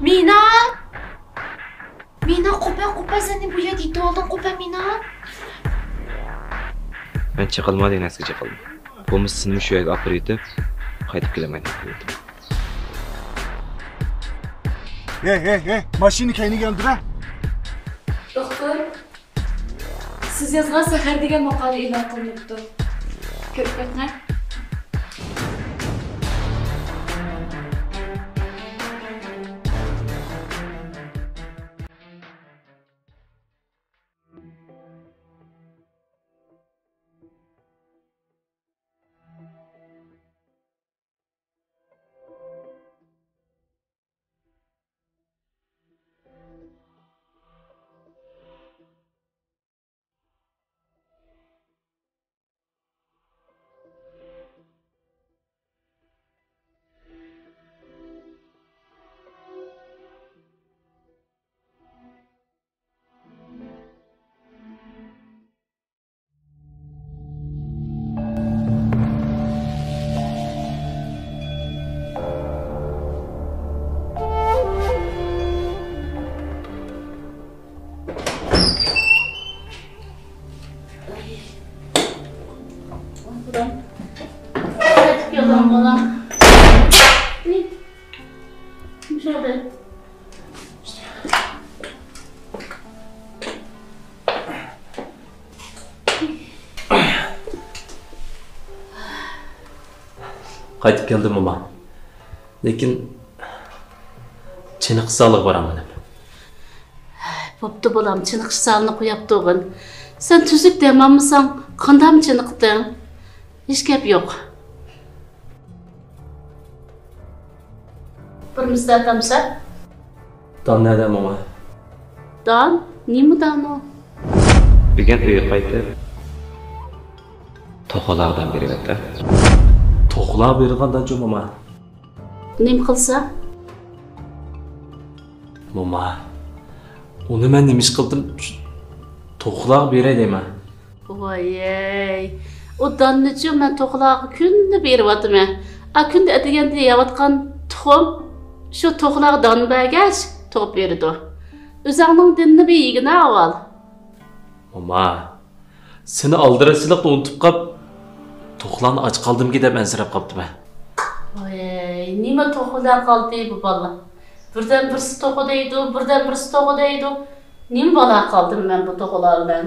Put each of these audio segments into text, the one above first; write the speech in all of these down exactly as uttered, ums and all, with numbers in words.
مىنا! مىنا، قوپە، قوپە، سەن بۇ يەردە يېتىۋالدىڭ، قوپە، مىنا! مەن چېقىلما دېگەن نەرسىگە چېقىلدىم. بولمىسا سېنىمۇ شۇ يەرگە ئاپىرىۋېتىپ، قايتىپ كېلەلمەيدىغان قىلىۋېتىمەن. ھەي، ھەي، ھەي، ماشىنىنى كەينىگە ئالدۇر ھە! دوختۇر، سىز يازغان سەھەر دېگەن ماقالە ئېلان قىلىنىپتۇ. كۆرۈپ بېقىڭە. قايتىپ كەلدىم، موما. لېكىن چېنىقىش زالىغا بارالمىدىم. بوپتۇ، بالام، چېنىقىش زالىنى قويۇپ تۇرغىن. سەن تۈزۈك دەم ئالمىساڭ، قانداقمۇ چېنىقتىڭ؟ ھېچ گەپ يوق. بىر مىسرا تامسا. دان نەدە، موما؟ دان؟ نېمە دان ئۇ؟ بۈگۈن ئۆيگە قايتىپ، توخۇلارغا دان بېرىۋەتتى. توخۇلارغا بېرىدىغان دانچۇ، موما؟ نېمە قىلسا؟ موما، ئۇنى مەن نېمە ئىش قىلدىم؟ شۇ توخۇلارغا بېرەي دەيمەن. ۋايەي، ئۇ داننىچۇ مەن توخۇلارغا كۈندە بېرىۋاتىمەن. ئا، كۈندە ئەتىگەندە يەۋاتقان تۇخۇم شۇ توخۇلارغا دان بەرگەچ تۇغۇپ بېرىدۇ. ئۆزۈڭنىڭ دىنىنى بىر يېگىنە ئاۋۋال. موما، سېنى ئالدىراشچىلىقتا ئۇنتۇپ قاپ، توخۇلارنى ئاچ قالدىمكى دەپ ئەنسىرەپ قاپتىمەن. ۋاي، نېمە توخۇلار قالدى بۇ بالىلار؟ بىردىن بىرسى توخۇ دەيدۇ، بىردىن بىرسى توخۇ دەيدۇ. نېمە بالا قالدىم مەن بۇ توخۇلار بىلەن؟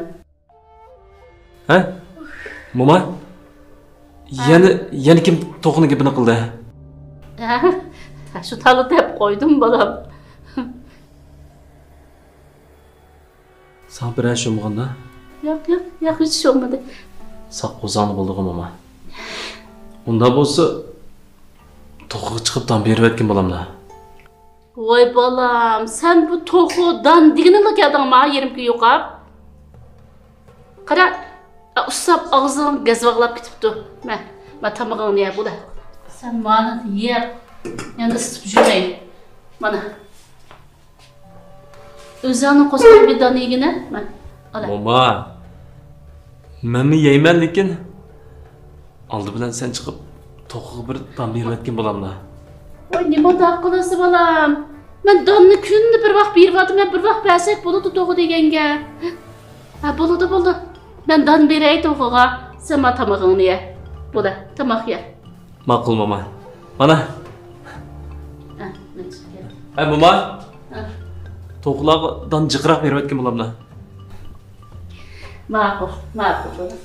ھە؟ موما؟ ھە؟ يەنە، يەنە كىم توخۇنىڭ گېپىنى قىلدى؟ ھە؟ شۇ تالا دەپ قويدۇم، بالام. ساڭا بىرەر ئىش بولمىغاندا؟ ياق، ياق، ياق، ھېچ ئىش بولمىدى. ساق قوزاڭنى بولدىغۇ، موما. ئۇنداق بولسا، توخۇغا چىقىپ دان بېرىۋەتكىن بولامدا. ۋاي بالام، سەن بۇ توخۇ دان دېگىنىلا كەلدىڭ ماڭا يېرىم كۈن يوقاپ. قارا، ئۇسساپ ئاغزىڭ گەزۋاغلاپ كېتىپتۇ. مە، مە تامىقىڭنى يە، بولە. سەن مانى يەپ، يەنە ئىسسىتىپ جۈمەي. مانا. ئۆزۈڭنى قوزغاپ بىر دان يېگىنە. مە، ئالا. موما، مەنمۇ يەيمەن، لېكىن ئالدى بىلەن سەن چىقىپ، توخۇغا بىر دان بېرىۋەتكىن بولامدا. ۋاي، نېمانداق قىلىسى بالام؟ مەن داننى كۈندە بىر ۋاق بېرىۋاتىمەن، بىر ۋاق بەرسەك بولىدۇ توخۇ دېگەنگە. ھە، بولىدۇ، بولىدۇ. مەن دان بېرەي توخۇغا، سەن ما تامىقىڭنى يە. بولە، تاماق يە. ماقۇل، موما. مانا. ھە، مەن چىقىپ كەلدىم. ھە، موما. ھە. توخۇلارغا دان جىقراق بېرىۋەتكىن بولامدا. ماقۇل، ماقۇل، بالام.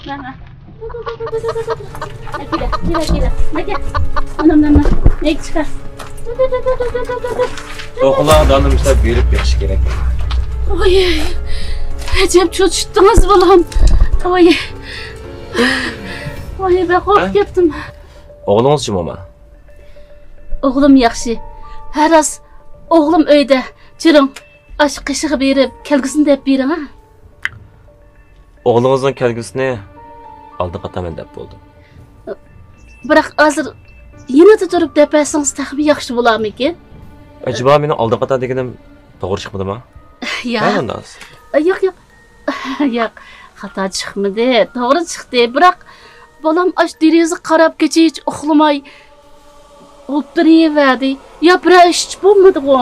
مانا. كېلە، كېلە، كېلە. ئاكا، ئانام، مانا. نەگە چىقار؟ ئوغۇللارغا دانىم ئىشلەپ بېرىپ بېقىش كېرەك. ۋاي، ئەجەب چۆچۈتتىڭىز، بالام. ۋاي. ۋاي، مەن قورقۇپ كەتتىم. ئوغلىڭىزچۇ، موما؟ ئوغلۇم ياخشى. ھە راست، ئوغلۇم ئۆيدە. چۈرۈڭ، ئاشۇ قېشىغا بېرىپ، كەلگۈسىنى دەپ بېرىڭ، ھە. ئوغلىڭىزنىڭ كەلگۈسىنى ئالدى قاتار مەن دەپ بولدۇم. بىراق ھازىر يېنىدا تۇرۇپ دەپ بەرسىڭىز تېخىمۇ ياخشى بولارمىكىن؟ ئەجەبا مېنىڭ ئالدى قاتار دېگىنىم توغرا چىقمىدىما؟ ياق. ھە، ئانداق. ياق، ياق. ياق، خاتا چىقمىدى، توغرا چىقتى. بىراق بالام ئاشۇ دېرىزىگە قاراپ كېچىچە ئۇخلىماي ئولتۇرۇۋەردى. يا بىرەر ئىش بولمىدىغۇ؟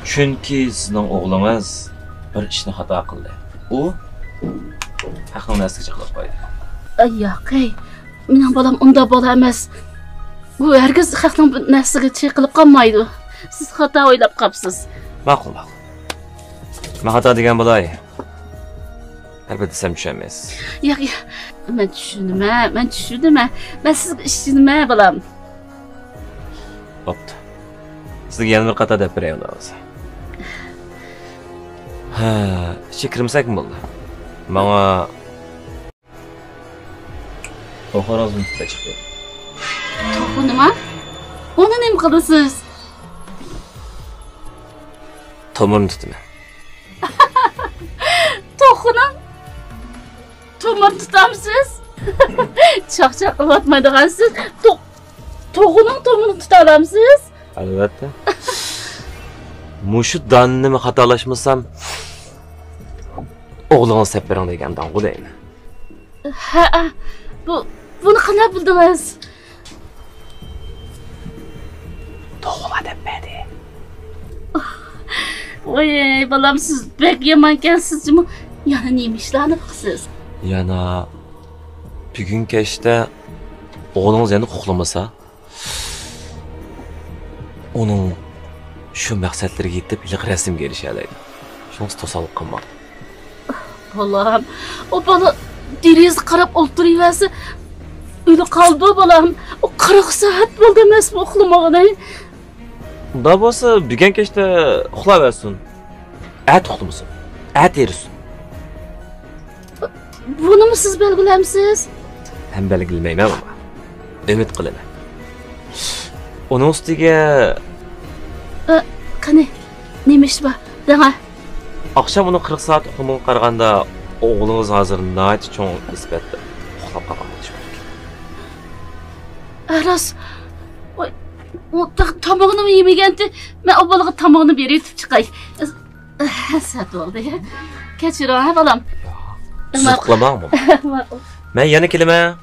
چۈنكى سىزنىڭ ئوغلىڭىز بىر ئىشنى خاتا قىلدى. ئۇ ھەقنىڭ نەرسىگە چېقىلىپ قويدى. ئاي، ياق، ھەي. مېنىڭ بالام ئۇنداق بالا ئەمەس. ئۇ ھەرگىز خەقنىڭ بىر نەرسىگە چېقىلىپ قالمايدۇ. سىز خاتا ئويلاپ قاپسىز. ماقۇل، ماقۇل. مەن خاتا دېگەن بولاي. ھەربىر دېسەم چۈشەنمەيسىز. ياق، ياق. مەن چۈشىنىمەن، مەن چۈشىنىمەن. مەن سىزگە ئىشىنىمەن، بالام. بوپتۇ. سىزگە يەنە بىر قاتار دەپ بېرەي ئۇنداق بولسا. ھە، ئىچىگە كىرمىسەكمۇ بولدى. ماڭا توخۇنىڭىزنى تۇتۇپ چىقىپ بېرىڭ. توخۇنىما؟ ئۇنى نېمە قىلىسىز؟ تومۇرىنى تۇتىمەن. توخۇنىڭ تومۇرىنى تۇتامسىز؟ چاقچاق قىلىۋاتمايدىغانسىز. تو-، توخۇنىڭ تومۇرىنى تۇتالامسىز؟ ئەلۋەتتە. مۇشۇ دانىنىمۇ خاتالاشمىسام، ئوغلىڭىز سەپ بېرىڭ دېگەن دانغۇ دەيمەن. ھەئە، بۇ، بۇنى قانداق بىلدىڭىز؟ توخۇلار دەپ بەردى. ۋاي، بالام، سىز بەك يامانكەنسىز جۇمۇ. يەنە نېمە ئىشلارنى قىلىسىز؟ يەنە بۈگۈن كەچتە ئوغلىڭىز يەنە ئۇخلىمىسا، ئۇنىڭ شۇ مەقسەتلىرىگە يېتىپ، ھېلىقى رەسىمگە ئېرىشەلەيدۇ. شۇڭا توسالغۇ قىلماڭ. بالام، ئۇ بالا دېرىزىگە قاراپ ئولتۇرۇۋەرسە، ئۆلۈپ قالىدۇ، بالام. ئۇ قىرىق سائەت بولدى ئەمەسمۇ ئۇخلىمىغىنى؟ ئۇنداق بولسا، بۈگۈن كەچتە ئۇخلاۋەرسۇن. ئەتە ئۇخلىمىسۇن. ئەتە ھېرىسۇن. بۇنىمۇ سىز بەلگىلەمسىز؟ مەن بەلگىلىمەيمەن، ماما. ئۈمىد قىلىمەن. ئۇنىڭ ئۈستىگە، ئە، قېنى، نېمە ئىش بار؟ دەڭە. ئاخشام ئۇنىڭ قىرىق سائەت ئۇخلىمىغىنىغا قارىغاندا، ئوغلىڭىز ھازىر ناھايىتى چوڭ نىسبەتتە ئۇخلاپ قالغان بولۇشى مۇمكىن. ئە، راست. ۋاي، ئۇ تا-، تامىقىنىمۇ يېمىگەنتى. مەن ئۇ بالىغا تامىقىنى بېرىۋېتىپ چىقاي. سەت بولدى. كەچۈرۈڭ، ھە، بالام. سىز ئۇخلىماڭ، موما. ماقۇل. مەن يەنە كېلىمەن.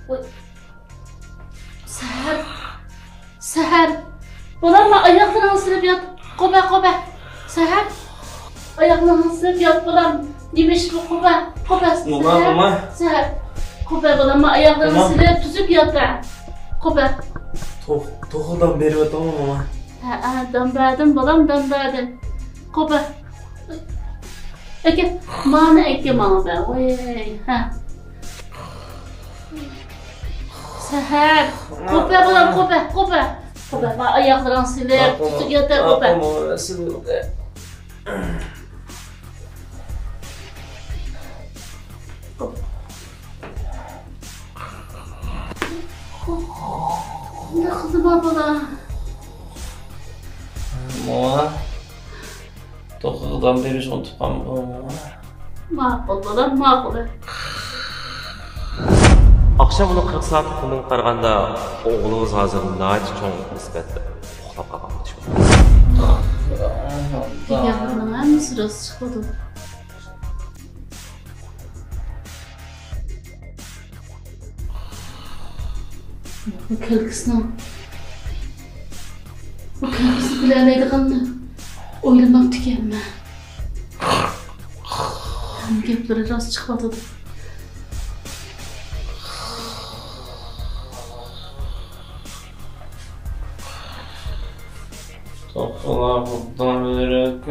ۋاي. سەھەر. سەھەر. بالام، ما ئاياغلىرىڭنى سىلىپ يات. قوبە، قوبە. سەھەر. ئاياغلىرىڭنى سىلىپ يات، بالام. نېمە ئىش بۇ، قوبە؟ قوبە، موما، سەھەر. موما. سەھەر. قوبە، بالام، ما ئاياغلىرىڭنى، موما، سىلىپ تۈزۈپ يات، ھە. قوبە. توخ-، توخۇدان بېرىۋاتىڭمۇ، موما؟ ھە، ھە، دان بەردىم، بالام، دان بەردىم. قوبە. ئەكە، مانا ئەكە ماڭا بەر. ۋاي، ھە. سەھەر. قوپە، بالام، قوپە، قوپە. قوپە، ما ئاياغلىرىڭنى سېلىپ، تۇتۇپ ياتار، قوپە. ئۇنداق قىلدىما بالا؟ ماڭا توخۇغا دان بېرىشنى ئۇنتۇپ قالمىغىن. ماقۇل بالام، ماقۇل. ئاخشام ئۇنىڭ قىرىق سائەتلىك خۇنىغا قارىغاندا، ئوغلىڭىز ھازىر ناھايىتى چوڭ نىسبەتتە ئۇخلاپ قالغان بولۇشى مۇمكىن. دېگەنلىرىنىڭ ھەممىسى راست چىقىدۇ. بۇ كۈلكىسىنىڭ، بۇ كۈلكىسىنى بىلەلەيدىغاننى ئويلىماپتىكەنمەن. ھەممە گەپلىرى راست چىقىۋاتىدۇ. توخۇلار خۇددان بېرەك.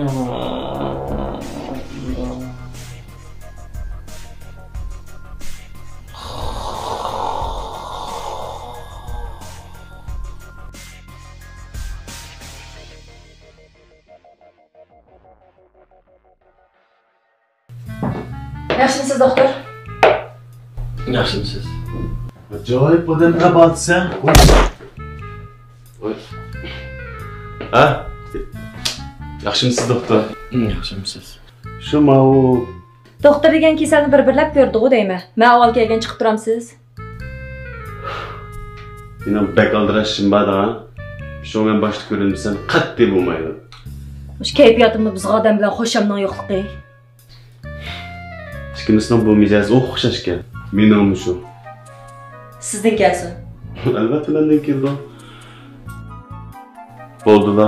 ياخشىمۇسىز، دوختۇر؟ ياخشىمۇسىز؟ ئاجايىپ ئادەم ئەبادىسەن. ھە؟ ياخشىمۇسىز، دوختۇر؟ ياخشىمۇسىز؟ شۇ ماۋۇ. دوختۇر دېگەن كېسەلنى بىر-بىرلەپ كۆرىدىغۇ دەيمەن. مەن ئاۋۋال كەلگەن چىقىپ تۇرامسىز؟ مېنىڭ بەك ئالدىراش ئىشىم بار-دە. شۇڭا مەن باشتا كۆرۈنمىسەم قەتئىي بولمايدۇ. مۇشۇ كەيپىياتىمنى بۇزغان ئادەم بىلەن خۇشامنىڭ يوقلۇقى. ئىككىمىزنىڭ بۇ مىجەزى ئوخشاشكەن. مېنىڭمۇ شۇ. سىزدىن كەلسۇن. ئەلۋەتتە مەندىن كېلىدۇ. بولدىلا.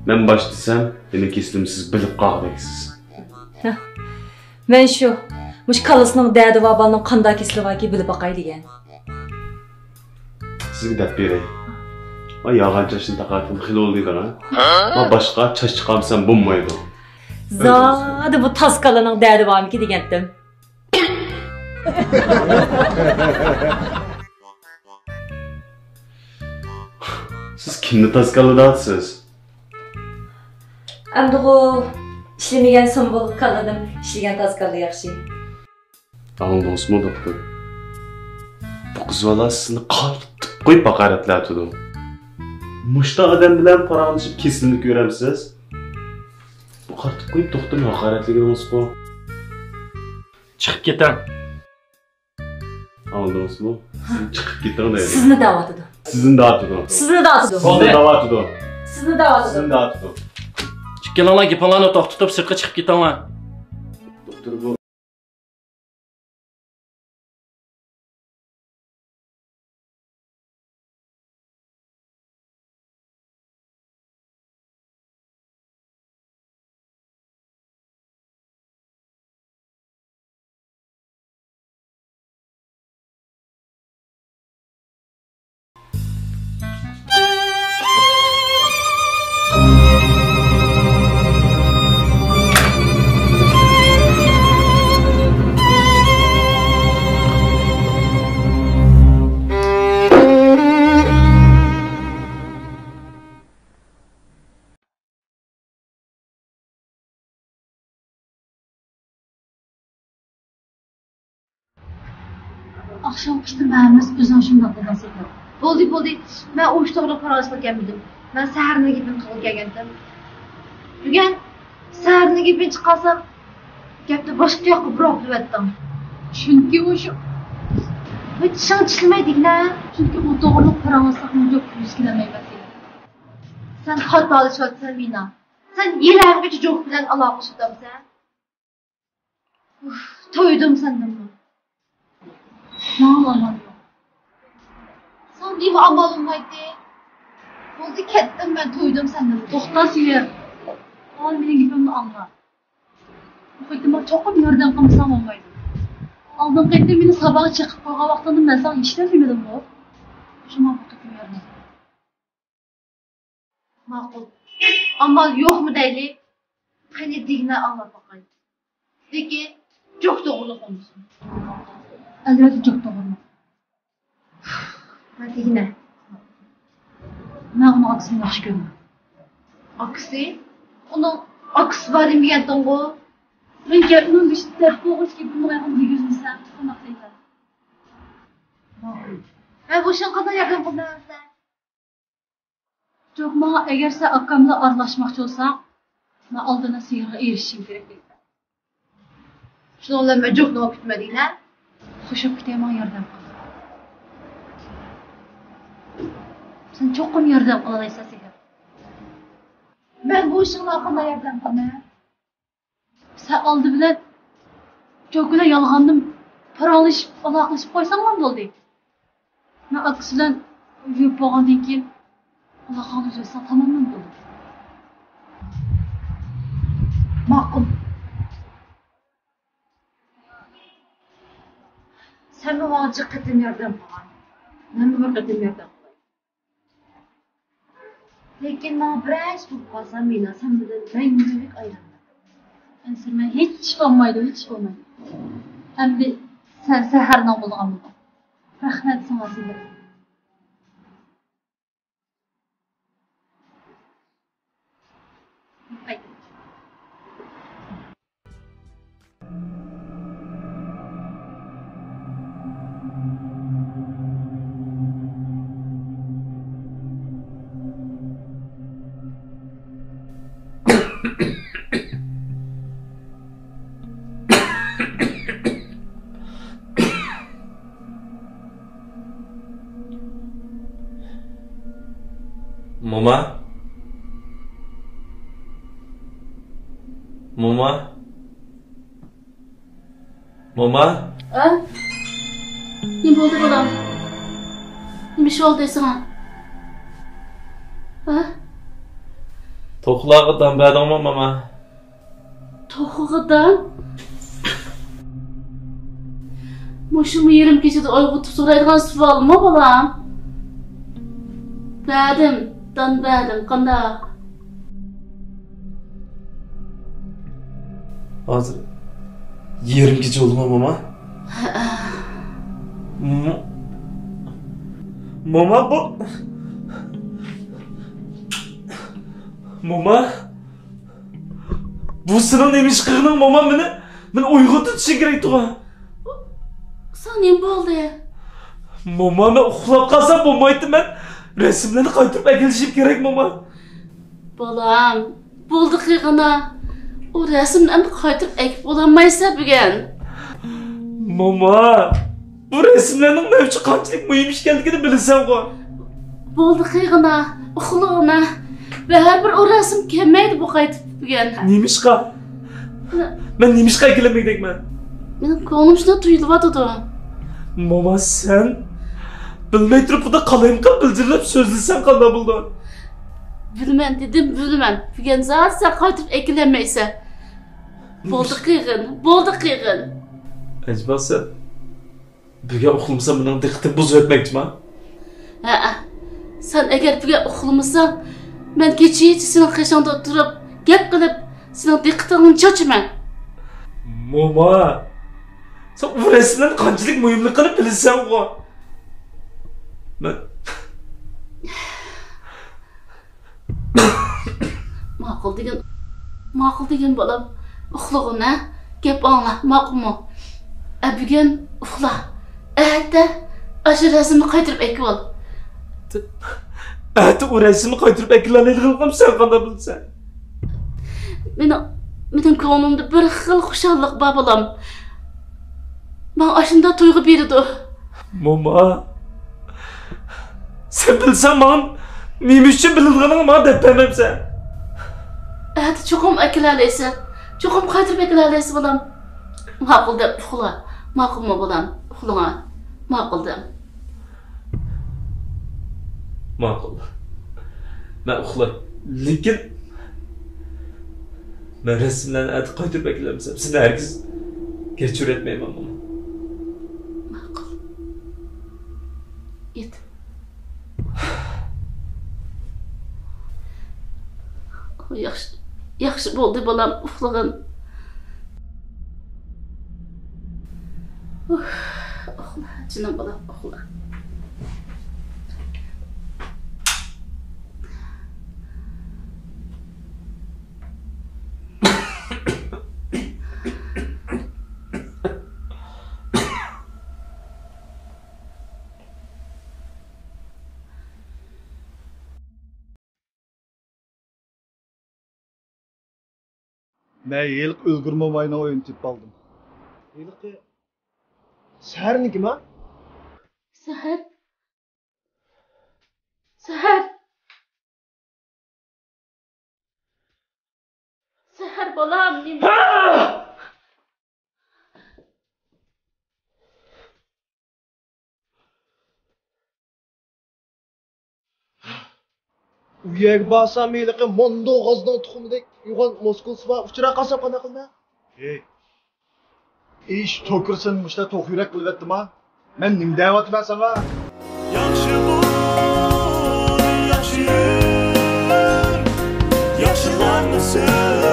مەن باش دېسەم، مېنىڭ كېسىلىمنى سىز بىلىپ قالغۇدەكسىز. مەن شۇ، مۇشۇ كاللىسىنىڭ دەردى بار بالىنىڭ قانداق كېسىلى باركى بىلىپ باقاي دېگەن. سىزگە دەپ بېرەي. ما يالغان چاچنى تاقايتىم خېلى بولدى دەڭ. ما باشقا چاچ چىقارمىسام بولمايدۇ. زادى بۇ تاز كاللىنىڭ دەردى بارمىكى دېگەنتىم. سىز كىمنى تاز كاللا دەۋاتىسىز؟ ئەمدىغۇ ئىشلىمىگەن سومبۇل كاللىدىن ئىشلىگەن تاز كاللا ياخشى. ئاڭلىدىڭىزمۇ، دوختۇر؟ بۇ قىز بالا سىزنى قارىتىپ قويۇپ ھاقارەتلەۋاتىدۇ. مۇشۇنداق ئادەم بىلەن پاراڭلىشىپ كېسىلىنى كۆرەمسىز؟ بۇ قارىتىپ قويۇپ دوختۇرنى ھاقارەتلىگىنىڭىزغۇ. چىقىپ كېتىڭ. ئاڭلىدىڭىزمۇ؟ سىز چىقىپ كېتىڭ دەيدۇ. سىزنى دەۋاتىدۇ. سىزنى دەۋاتىدۇ. سىزنى دەۋاتىدۇ. سىزنى دەۋاتىدۇ. سىزنى دەۋاتىدۇ. سىزنى دەۋاتىدۇ. ئىككىلىڭلار گېپىڭلارنى توختىتىپ سىرتقا چىقىپ كېتىڭلار. دوختۇر بۇ. ئاخشام ئىككىدە مەمىز ئۆزۈڭ شۇنداق دېگەنسەن. بولدى، بولدى. مەن ئۇ ئىش توغرىلىق پاراڭلاشقىلى كەلمىدىم. مەن سەھەرنىڭ گېپىنى قىلغىلى كەلگەنتىم. بۈگۈن سەھەرنىڭ گېپىنى چىقارسام، گەپنى باشقا ياققا بۇراپ قويۇۋەتتىڭ. چۈنكى ئۇ شۇ. ۋاي، چىشىڭنى چىشلىمەي دېگىنە. چۈنكى ئۇ توغرىلىق پاراڭلاشساقمۇ جوك كۆرگۈسى كېلەلمەيمەن سېنى. سەن خاتالىشىۋاتىسەن، مىنا. سەن ھېلى ھەمگىچە جوك بىلەن ئالاقىلىشىۋاتامسەن؟ ئۇھ، تويدۇم سەندىنمۇ. ماڭا ئامال يوق. ساڭا نېمە ئامال بولمايتتى؟ بولدى، كەتتىم مەن، تويدۇم سەندىن. توختا سېھىر. ئاۋۋال مېنىڭ گېپىمنى ئاڭلا. بۇ قېتىملىق چوقۇم ياردەم قىلمىساڭ بولمايدۇ. ئالدىنقى قېتىم مېنى ساباغا چېقىپ قويغان ۋاقتىڭدا مەن ساڭا ھېچنەرسە دېمىدىمغۇ؟ شۇڭا بۇ قېتىم ياردەم قىل. ماقۇل. ئامال يوقمۇ دەيلى؟ قېنى دېگىنە ئاڭلاپ باقاي. لېكىن جوك توغرىلىق بولمىسۇن. ئەلۋەتتە جوك توغرىلىق. ھە دېگىنە. مەن ئۇنىڭ ئاكىسىنى ياخشى كۆرىمەن. ئاكىسى؟ ئۇنىڭ ئاكىسى بار دېمىگەنتىڭغۇ؟ مەن گەپنىڭ بېشىدا دەپ بولغۇچ گېپىمنى ئايىغىنى يېگۈزمىسەم، قانداق دەيسەن؟ ماقۇل. مەن بۇ ئىشقا قانداق ياردەم قىلىمەن؟ جوك، ماڭا ئەگەر سەن ئاكام بىلەن ئارىلاشماقچى بولساڭ، مەن ئالدىن سېھىرغا ئېرىشىشىم كېرەك دەيمەن. شۇنىڭ بىلەن مەن جوكنى ئوقۇتما دېگىنە. خوش بوپ كېتەي، ماڭا ياردەم قىل. سەن چوقۇم ياردەم قىلالايسەن سېھىر. مەن بۇ ئىشىڭدا قانداق ياردەم قىلىمەن؟ سەن ئالدى بىلەن جوك بىلەن يالغاندىن پاراڭلىشىپ، ئالاقىلىشىپ قويساڭلا بولدى. مەن ئاكىسى بىلەن يۇيۇپ بولغاندىن كېيىن ئالاقەڭنى ئۈزۈۋەتسەڭ تاماملا بولدى. ماقۇل. سەنمۇ ماڭا جىق قېتىم ياردەم قىلغان. مەنمۇ بىر قېتىم ياردەم قىلاي. لېكىن ماڭا بىرەر ئىش بولۇپ قالسا، مىنا، سەن بىلەن مەڭگۈلۈك ئايرىلىمەن. ئەنسىرىمە، ھېچ ئىش بولمايدۇ، ھېچ ئىش بولمايدۇ. ئەمدى سەن سەھەرنىڭ بولىدىغان بولدۇڭ. رەھمەت ساڭا، سېھىر. موما؟ موما؟ موما؟ ھە؟ نېمە بولدى، بالام؟ نېمە ئىش بولدى ساڭا؟ ھە؟ توخۇلارغا دان بەردىڭمۇ، موما؟ توخۇغا دان؟ مۇشۇمۇ يېرىم كېچىدە ئويغىتىپ سورايدىغان سوئالمۇ، بالام؟ بەردىم، دان بەردىم، قانداق؟ ھازىر يېرىم كېچە بولدىمۇ، موما؟ ھەئە. مو-، موما، بۇ، موما. بۇ سېنىڭ نېمە ئىش قىلغىنىڭ، موما؟ مېنى، مېنى ئويغا تۇتۇشۇڭ كېرەكتىغۇ. ساڭا نېمە بولدى؟ موما، مەن ئۇخلاپ قالسام بولمايتتى، مەن رەسىملەرنى قايتۇرۇپ ئەكېلىشىم كېرەك، موما. بالام، بولدى قىلغىنا. ئۇ رەسىمنى ئەمدى قايتۇرۇپ ئەكىپ بولالمايسەن بۈگۈن. موما. بۇ رەسىملەرنىڭ مەن ئۈچۈن قانچىلىك مۇھىم ئىكەنلىكىنى بىلىسەنغۇ؟ بولدى قىلغىنا، ئۇخلىغىنا. بەرىبىر ئۇ رەسىم كەلمەيدۇ بۇ قايتىپ بۈگۈن. نېمىشقا؟ مەن نېمىشقا ئەكېلەلمىگۈدەكمەن؟ مېنىڭ كۆڭلۈم شۇنداق تۇيۇلۇۋاتىدۇ. موما، سەن بىلمەي تۇرۇپ بۇنداق قالايمىقان بىلجىرلەپ سۆزلىسەڭ قانداق بولىدۇ؟ بىلىمەن دېدىم، بىلىمەن. بۈگۈن زادى سەن قايتۇرۇپ ئەكېلەلمەيسەن. بولدى قىلغىن، بولدى قىلغىن. ئەجەبا سەن بۈگۈن ئۇخلىمىسام، مېنىڭ دىققىتىمنى بۇزۇۋەتمەكچىما؟ ھەئە. سەن ئەگەر بۈگۈن ئۇخلىمىساڭ، مەن كېچىچە سېنىڭ قېشىڭدا تۇرۇپ، گەپ قىلىپ، سېنىڭ دىققىتىڭنى چاچىمەن. موما، سەن ئۇ رەسىملەرنىڭ قانچىلىك مۇھىملىقىنى بىلىسەنغۇ؟ مەن ماقۇل دېگىن، ماقۇل دېگىن بالام، ئۇخلىغىن ھە، گەپ ئاڭلا، ماقۇلمۇ؟ ئە، بۈگۈن ئۇخلا، ئەتە ئاشۇ رەسىمنى قايتۇرۇپ ئەكىۋال. ئەتە ئۇ رەسىمنى قايتۇرۇپ ئەكېلەلەيدىغانلىقىمنى سەن قانداق بىلىسەن؟ مېنىڭ، مېنىڭ كۆڭلۈمدە بىر خىل خۇشاللىق بار، بالام. ماڭا ئاشۇنداق تۇيغۇ بېرىدۇ. موما، سەن بىلسەڭ، ماڭا نېمە ئۈچۈن بىلىدىغىنىڭنى ماڭا دەپ بەرمەمسەن؟ ئەتە چوقۇم ئەكېلەلەيسەن. چوقۇم قايتۇرۇپ ئەكېلەلەيسەن، بالام. ماقۇل دەپ ئۇخلا. ماقۇلمۇ، بالام؟ ئۇخلىغىن. ماقۇل دەپ. ماقۇل. مەن ئۇخلاي. لېكىن مەن رەسىملەرنى ئەتە قايتۇرۇپ ئەكېلەلمىسەم، سېنى ھەرگىز كەچۈرەلمەيمەن، موما. ماقۇل. يات. ياخشى، ياخشى بولدى، بالام، ئۇخلىغىن. ئۇھ، ئۇخلا، جېنىم بالام، ئۇخلا. مەن ھېلىقى ئۆلگۈر موماينىڭ ئۆيىنى تېپىپ ئالدىم. ھېلىقى سەھەرنىڭكىما؟ سەھەر. سەھەر. سەھەر بالام، نېمە؟ ئۇ يەرگە بارسام ھېلىقى موندو غازنىڭ تۇخۇمىدەك يوغان مۇسكۇلسى بار ئۇچراپ قالسام قانداق قىلىمەن؟ ھېي، ئىش توكرىسىنى مۇشتا توق يۈرەك قىلىۋەتتىما؟ مەن نېمە دەۋاتىمەن ساڭا؟ ياخشى بول، ياخشى يۈر، ياخشىلارنى سۆي.